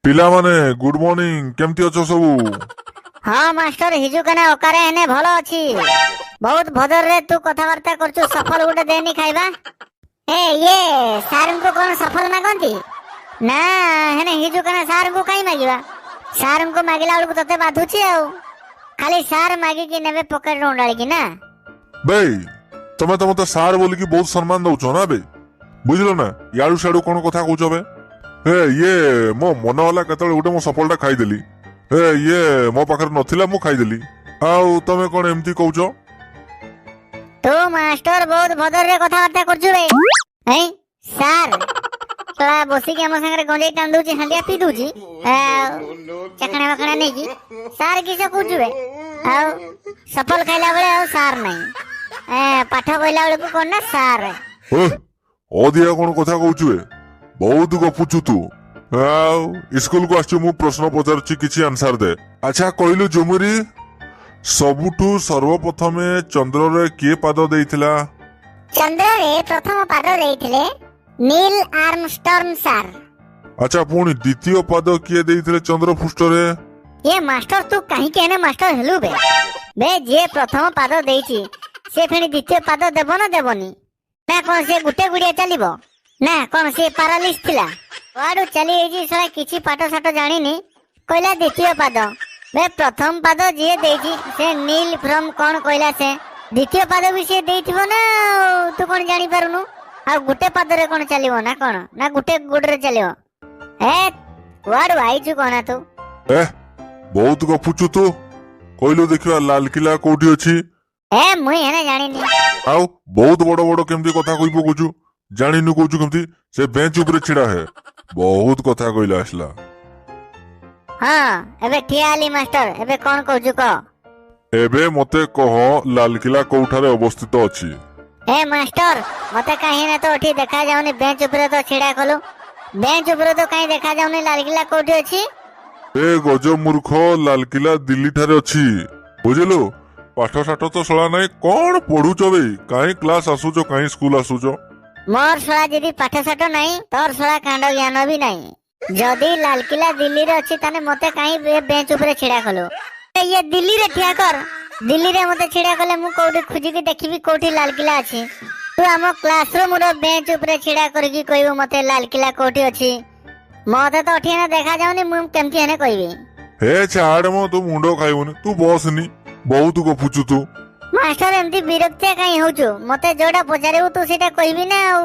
ପିଲାମାନେ, good morning. କେମିତି ଅଛ ସବୁ? ହଁ ମାଷ୍ଟର, ହିଜୁକାନା ଅକାରେ ହେନେ ଭଲ ଅଛି। ବହୁତ ଭଦରରେ ତୁ କଥାବାର୍ତ୍ତା କରୁଛୁ। ସଫଲ ଗୋଟେ ଦେନି ଖାଇବା। ଏ ଇଏ ସାରଙ୍କୁ କଣ ସଫଲ ମାଗନ୍ତି ନା? ହେନେ ହିଜୁକାନା ସାରଙ୍କୁ କାଇଁ ମାଗିବା? ସାରଙ୍କୁ ମାଗିଲା ବେଳକୁ ତତେ ବାଧୁଛି, ଆଉ ଖାଲି ସାର ମାଗିକି ନେବେ ପକେଟ ଉଣ୍ଡାଳିକି ନା। ବେଇ, ତମେ ତ ମତେ ସାର୍ ବୋଲିକି ବହୁତ ସମ୍ମାନ ଦଉଛ ନା ବେ, ବୁଝିଲ ନା? ଇଆଡୁ ସିଆଡୁ କଣ କଥା କହୁଛ ବେ? ହେ ଇଏ ମୋ ମନ ହେଲା କେତେବେଳେ ଗୋଟେ ମୁଁ ସଫଳଟା ଖାଇଦେଲି। ହେ ଇଏ ମୋ ପାଖରେ ନଥିଲା, ମୁଁ ଖାଇଦେଲି, ଆଉ ତମେ କଣ ଏମିତି କହୁଛ? ତୁ ମାଷ୍ଟର ବହୁତ ଭଦରରେ କଥାବାର୍ତ୍ତା କରୁଛୁ ବେ। ହେଇ ସାର୍ ଶଳା ବସିକି ଆମ ସାଙ୍ଗରେ ଗଞ୍ଜେଇ ଟାଣି ଦଉଛି, ହାଣ୍ଡିଆ ପିଇ ଦଉଛି, ଆଉ ଚାଖଣା ବାଖଣା ନେଇକି ସାର୍ କିସ କହୁଛୁ ବେ? ଆଉ ସଫଲ ଖାଇଲା ବେଳେ ଆଉ ସାର୍ ନାହିଁ, ପାଠ କହିଲା ବେଳକୁ କଣ ନା ସାର୍। ଏ, ଅଧିକା କଣ କଥା କହୁଛୁ ବେ? ବହୁତ ଗପୁଛୁ ତୁ। ଆଉ ସ୍କୁଲକୁ ଆସିଛୁ, ମୁଁ ପ୍ରଶ୍ନ ପଚାରୁଛି, କିଛି ଆନ୍ସର ଦେ। ଆଚ୍ଛା କହିଲୁ ଝୁମୁରି, ସବୁଠୁ ସର୍ବପ୍ରଥମେ ଚନ୍ଦ୍ରରେ କିଏ ପାଦ ଦେଇଥିଲା? ଚନ୍ଦ୍ରରେ ପ୍ରଥମ ପାଦ ଦେଇଥିଲେ ନୀଲ ଆର୍ମଷ୍ଟର୍ମ ସାର୍। ଆଚ୍ଛା, ପୁଣି ଦ୍ୱିତୀୟ ପାଦ କିଏ ଦେଇଥିଲେ ଚନ୍ଦ୍ର ପୃଷ୍ଠରେ? ଏ ମାଷ୍ଟର, ତୁ କାହିଁକି ଏନେ ମାଷ୍ଟର ହେଲୁ ବେ? ବେ, ଯିଏ ପ୍ରଥମ ପାଦ ଦେଇଛି ସେ ଫେଣି ଦ୍ୱିତୀୟ ପାଦ ଦେବ ନା ଦେବନି ନା କଣ? ସେ ଗୋଟେ ଗୁଡିଆ ଚାଲିବ ନା କଣ? ସେ ପାରାଲିସ୍ ଥିଲା, କୁଆଡୁ ଚାଲି ଯାଇଛି ଶଳା, କିଛି ପାଠ ସାଠ ଜାଣିନି, କହିଲା ଦ୍ୱିତୀୟ ପାଦ। ବେ, ପ୍ରଥମ ପାଦ ଯିଏ ଦେଇଛି ସେ ନୀଲ ଫ୍ରମ କଣ କହିଲା, ସେ ଦ୍ୱିତୀୟ ପାଦ ବି ସିଏ ଦେଇଥିବ ନା ଆଉ? ତୁ କଣ ଜାଣିପାରୁନୁ? ଆଉ ଗୋଟେ ପାଦରେ କଣ ଚାଲିବ ନା କଣ, ନା ଗୋଟେ ଗୋଡରେ ଚାଲିବ? ଏ କୁଆଡୁ ଆଇଛୁ କଣ ତୁ? ଏ, ବହୁତ ଗପୁଛୁ ତୁ। କହିଲୁ ଦେଖିବା, ଲାଲକିଲ୍ଲା କୋଉଠି ଅଛି? ଏ, ମୁଇଁ ହେନେ ଜାଣିନି। ଆଉ ବହୁତ ବଡ ବଡ କେମିତି କଥା କହି ପକଉଛୁ? ଜାଣିନୁ କହୁଛୁ କେମିତି? ସେ ବେଞ୍ଚ ଉପରେ ଛିଡା ହେ, ବହୁତ କଥା କହିଲା ଆସିଲା। ହଁ, ଏବେ ଠିଆ ହେଲି ମାଷ୍ଟର, ଏବେ କଣ କହୁଛୁ କହ। ଏବେ ମତେ କହ, ଲାଲକିଲ୍ଲା କୋଉଠାରେ ଅବସ୍ଥିତ ଅଛି? ଏ ମାଷ୍ଟର, ମତେ କାହିଁ ନା ତ ଏଠି ଦେଖା ଯାଉନି। ବେଞ୍ଚ ଉପରେ ତ ଛିଡା କଲୁ, ବେଞ୍ଚ ଉପରେ ତ କାହିଁ ଦେଖା ଯାଉନି ଲାଲକିଲ୍ଲା କୋଉଠି ଅଛି। ଏ ଗଜ ମୂର୍ଖ, ଲାଲକିଲ୍ଲା ଦିଲ୍ଲୀ ଠାରେ ଅଛି, ବୁଝିଲୁ? ପାଠ ସାଠ ତ ଶଳା ନାହିଁ, କଣ ପଢୁଛ ବେ? କାହିଁ କ୍ଲାସ ଆସୁଛ? କାହିଁ ସ୍କୁଲ ଆସୁଛ? ମୋର ଶଳା ଯଦି ପାଠ ସାଠ ନାହିଁ, ତୋର ଶଳା କାଣ୍ଡ ଜ୍ଞାନ ବି ନାହିଁ। ଯଦି ଲାଲକିଲ୍ଲା ଦିଲ୍ଲୀରେ ଅଛି, ତାହେଲେ ମତେ କାହିଁ ଏ ବେଞ୍ଚ ଉପରେ ଛିଡା କଲୁ? ଏ ଇଏ ଦିଲ୍ଲୀରେ ଠିଆ କର। ଦିଲ୍ଲୀରେ ମତେ ଛିଡା କଲେ ମୁଁ କୋଉଠି ଖୋଜିକି ଦେଖିବି କୋଉଠି ଲାଲକିଲ୍ଲା ଅଛି? ତୁ ଆମ କ୍ଲାସ ରୁମ ର ବେଞ୍ଚ ଉପରେ ଛିଡା କରିକି କହିବୁ ମତେ ଲାଲକିଲ୍ଲା କୋଉଠି ଅଛି? ମତେ ତ ଏଠି ଏନେ ଦେଖା ଯାଉନି, ମୁଁ କେମିତି ଏନେ କହିବି? ହେ ଛାଡ ମ, ତୁ ମୁଣ୍ଡ ଖାଇବୁନି, ତୁ ବସନି, ବହୁତ ଗପୁଛୁ ତୁ। ମାଷ୍ଟର, ଏମିତି ବିରକ୍ତିଆ କାହିଁ ହଉଛୁ? ମତେ ଯୋଉଟା ପଚାରିବୁ ତୁ ସେଇଟା କହିବି ନା ଆଉ।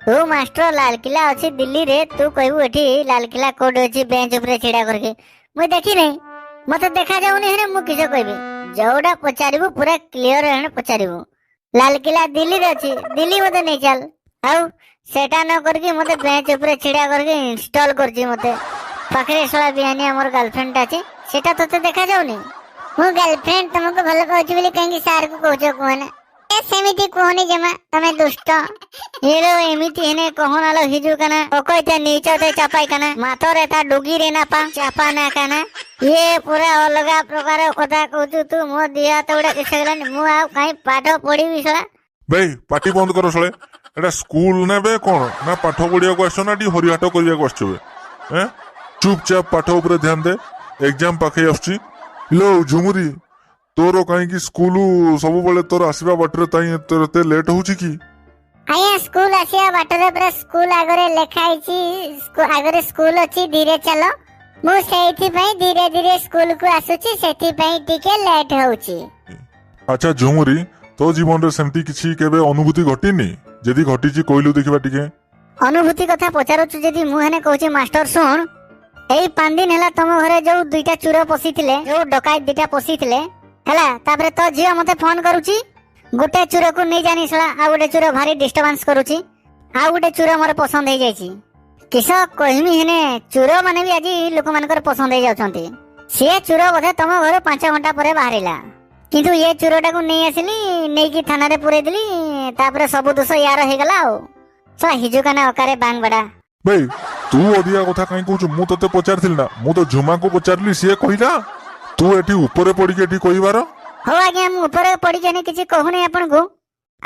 ତୁ ମାଷ୍ଟର, ଲାଲକିଲ୍ଲା ଅଛି ଦିଲ୍ଲୀରେ, ତୁ କହିବୁ ଏଠି ଲାଲକିଲ୍ଲା କୋଉଠି ଅଛି ବେଞ୍ଚ ଉପରେ ଛିଡା କରିକି। ମୁଁ ଦେଖିନାହିଁ, ମତେ ଦେଖା ଯାଉନି, ହେନେ ମୁଁ କିସ କହିବି? ଯୋଉଟା ପଚାରିବୁ ପୁରା କ୍ଲିୟର ହେନେ ପଚାରିବୁ। ଲାଲକିଲ୍ଲା ଦିଲ୍ଲୀରେ ଅଛି, ଦିଲ୍ଲୀ ମତେ ନେଇ ଚାଲ। ଆଉ ସେଟା ନ କରିକି ମତେ ବେଞ୍ଚ ଉପରେ ଛିଡା କରିକି ଇନସଲ୍ଟ କରୁଛି ମତେ। ପାଖରେ ଶଳା ବିହାନି ଆମର ଗାର୍ଲଫ୍ରେଣ୍ଡ ଅଛି, ସେଟା ତତେ ଦେଖା ଯାଉନି? ମୁଁ ଗାର୍ଲଫ୍ରେଣ୍ଡ ତମକୁ ଭଲ ପାଉଛି ବୋଲି କାହିଁକି ସାର୍ କୁ କହୁଛ କୁହନା? ଏ ସେମିତି କୁହନି ଜମା, ତମେ ଦୁଷ୍ଟ। ଏଲୋ, ଏମିତି ହେନେ କହନାଲୋ ହିଜୁ କାନା ଅକଇତେ ନିଚତେ ଚାପାଇ କାନା ମାତରେ ତା ଡୁଗି ରେ ନା ପା ଚାପା ନା କାନା। ଇଏ ପୁରା ଅଲଗା ପ୍ରକାର କଥା କହୁଛୁ ତୁ। ମୋ ଦିହ ହାତ ଗୁଡା କିସ ହେଲାନି, ମୁଁ ଆଉ କାହିଁ ପାଠ ପଢିବି ଶଳା। ବେଇ, ପାଟି ବନ୍ଦ କର ଶଳେ। ଏଟା ସ୍କୁଲ ନା ବେ କଣ? ନା ପାଠ ପଢିବାକୁ ଆସିଛ ନା ଟିକେ ହରିହାଟ କରିବାକୁ ଆସିଛ ବେ? ଏଁ, ଚୁପଚାପ ପାଠ ଉପରେ ଧ୍ୟାନ ଦେ, ଏକ୍ଜାମ ପାଖେଇ ଆସୁଛି। ଇଲୋ ଝୁମୁରି, ତୋର କାହିଁକି ସ୍କୁଲ ସବୁବେଳେ ତୋର ଆସିବା ବାଟରେ ତାଇଁ ତୋର ଏତେ ଲେଟ୍ ହଉଛି କି? ଆଜ୍ଞା, ସ୍କୁଲ ଆସିବା ବାଟରେ ପୁରା ସ୍କୁଲ ଆଗରେ ଲେଖା ହେଇଛି, ଆଗରେ ସ୍କୁଲ ଅଛି, ଧୀରେ ଚାଲ। ମୁଁ ସେଇଥିପାଇଁ ଧୀରେ ଧୀରେ ସ୍କୁଲକୁ ଆସୁଛି, ସେଥିପାଇଁ ଟିକେ ଲେଟ୍ ହଉଛି। ଆଚ୍ଛା ଝୁମୁରି, ତୋ ଜୀବନରେ ସେମିତି କିଛି କେବେ ଅନୁଭୂତି ଘଟିନି? ଯଦି ଘଟିଛି କହିଲୁ ଦେଖିବା ଟିକେ। ଅନୁଭୂତି କଥା ପଚାରୁଛୁ ଯଦି, ମୁଁ ହେନେ କହୁଛି ମାଷ୍ଟର, ଶୁଣ। ଏଇ 5 ଦିନ ହେଲା ତମ ଘରେ ଯୋଉ ଦୁଇଟା ଚୋର ପଶିଥିଲେ, ଯୋଉ ଡକାୟତ ଦିଟା ପଶିଥିଲେ, ହେଲା, ତାପରେ ତୋ ଝିଅ ମତେ ଫୋନ କରୁଛି, ଗୋଟେ ଚୋରକୁ ନେଇ ଜାନି ଶଳା, ଆଉ ଗୋଟେ ଚୋର ଭାରି ଡିଷ୍ଟର୍ବାନ୍ସ କରୁଛି, ଆଉ ଗୋଟେ ଚୋର ମୋର ପସନ୍ଦ ହେଇଯାଇଛି। କିସ କହିମି, ହେନେ ଚୋର ମାନେ ବି ଆଜି ଲୋକମାନଙ୍କର ପସନ୍ଦ ହେଇଯାଉଛନ୍ତି। ସିଏ ଚୋର ବୋଧେ ତମ ଘରୁ 5 ଘଣ୍ଟା ପରେ ବାହାରିଲା, କିନ୍ତୁ ଏ ଚୋରଟାକୁ ନେଇ ଆସିଲି, ନେଇକି ଥାନାରେ ପୁରେଇଦେଲି, ତାପରେ ସବୁ ଦୋଷ ୟାର ହେଇଗଲା। ଆଉ ଶଳା ହିଜୁକାନା ଅକାରେ ବାଙ୍ଗ ବାଡା। ବେଇ, ତୁ ଅଧିକା କଥା କାହିଁ କହୁଛୁ? ମୁଁ ତତେ ପଚାରିଥିଲି ନା? ମୁଁ ତ ଝୁମାକୁ ପଚାରିଲି, ସିଏ କହିଲା। ତୁ ଏଠି ଉପରେ ପଡିକି ଏଠି କହିବାର। ହଉ ଆଜ୍ଞା, ମୁଁ ଉପରେ ପଡିକି ଏନେ କିଛି କହୁନି ଆପଣଙ୍କୁ।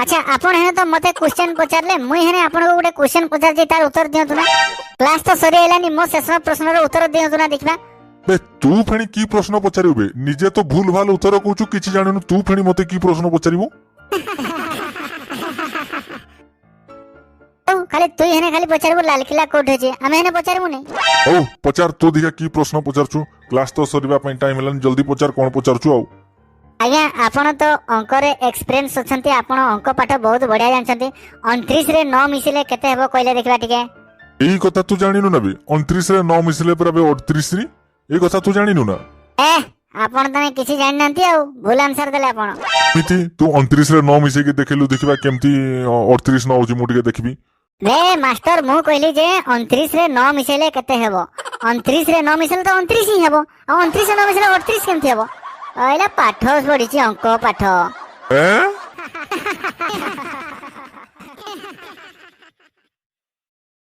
ଆଚ୍ଛା, ଆପଣ ହେନେ ତ ମତେ କ୍ୱେଶ୍ଚନ ପଚାରିଲେ, ମୁଇଁ ହେନେ ଆପଣଙ୍କୁ ଗୋଟେ କ୍ୱେଶ୍ଚନ ପଚାରୁଛି, ତାର ଉତ୍ତର ଦିଅନ୍ତୁ ନା। କ୍ଲାସ ତ ସରିଆଇଲାନି, ମୋ ଶେଷ ପ୍ରଶ୍ନର ଉତ୍ତର ଦିଅନ୍ତୁ ନା ଦେଖିବା। ବେ, ତୁ ଫେଣି କି ପ୍ରଶ୍ନ ପଚାରିବୁ ବେ? ନିଜେ ତ ଭୁଲ ଭାଲ ଉତ୍ତର କହୁଛୁ, କିଛି ଜାଣିନୁ, ତୁ ଫେଣି ମତେ କି ପ୍ରଶ୍ନ ପଚାରିବୁ? ହଉ, ଖାଲି ତୁଇ ହେନେ ଖାଲି ପଚାରିବୁ ଲାଲକିଲା କୋଉଠି ଅଛି, ଆମେ ହେନେ ପଚାରିବୁନି? ହଉ ପଚାର ତୁ, ଦେଖିଆ କି ପ୍ରଶ୍ନ ପଚାରୁଛୁ। କ୍ଲାସ ତ ସରିବା ପାଇଁ ଟାଇମ ହେଲାନି, ଜଲ୍ଦି ପଚାର କଣ ପଚାରୁଛୁ ଆଉ। ଆଜ୍ଞା, ଆପଣ ତ ଅଙ୍କରେ ଏକ୍ସପିରିଏନ୍ସ ଅଛନ୍ତି, ଆପଣ ଅଙ୍କ ପାଠ ବହୁତ ବଢିଆ ଜାଣିଛନ୍ତି। 29ରେ 9 ମିଶିଲେ କେତେ ହେବ କହିଲେ ଦେଖିବା ଟିକେ। ଏଇ କଥା ତୁ ଜାଣିନୁ ନା ବେ? 29ରେ 9 ମିଶିଲେ ପୁରା ବେ 38। ଏଇ କଥା ତୁ ଜାଣିନୁ ନା? ଏ, ଆପଣ ତମେ କିଛି ଜାଣିନାହାନ୍ତି ଆଉ, ଭୁଲ ଆନ୍ସର ଦେଲେ ଆପଣ। ଏମିତି ତୁ 29ରେ 9 ମିଶେଇକି ଦେଖିଲୁ, ଦେଖିବା କେମିତି 38 ନ ହଉଛି, ମୁଁ ଟିକେ ଦେଖିବି। ବେ ମାଷ୍ଟର, ମୁଁ କହିଲି ଯେ 29ରେ 9 ମିଶେଇଲେ କେତେ ହେବ? 29ରେ 9 ମିଶେଇଲେ ତ 29 ହିଁ ହେବ, ଆଉ 29ରେ 9 ମିଶେଇଲେ 38 କେମିତି ହେବ? କହିଲା ପାଠ ପଢିଛି ଅଙ୍କ ପାଠ। ଏଁ?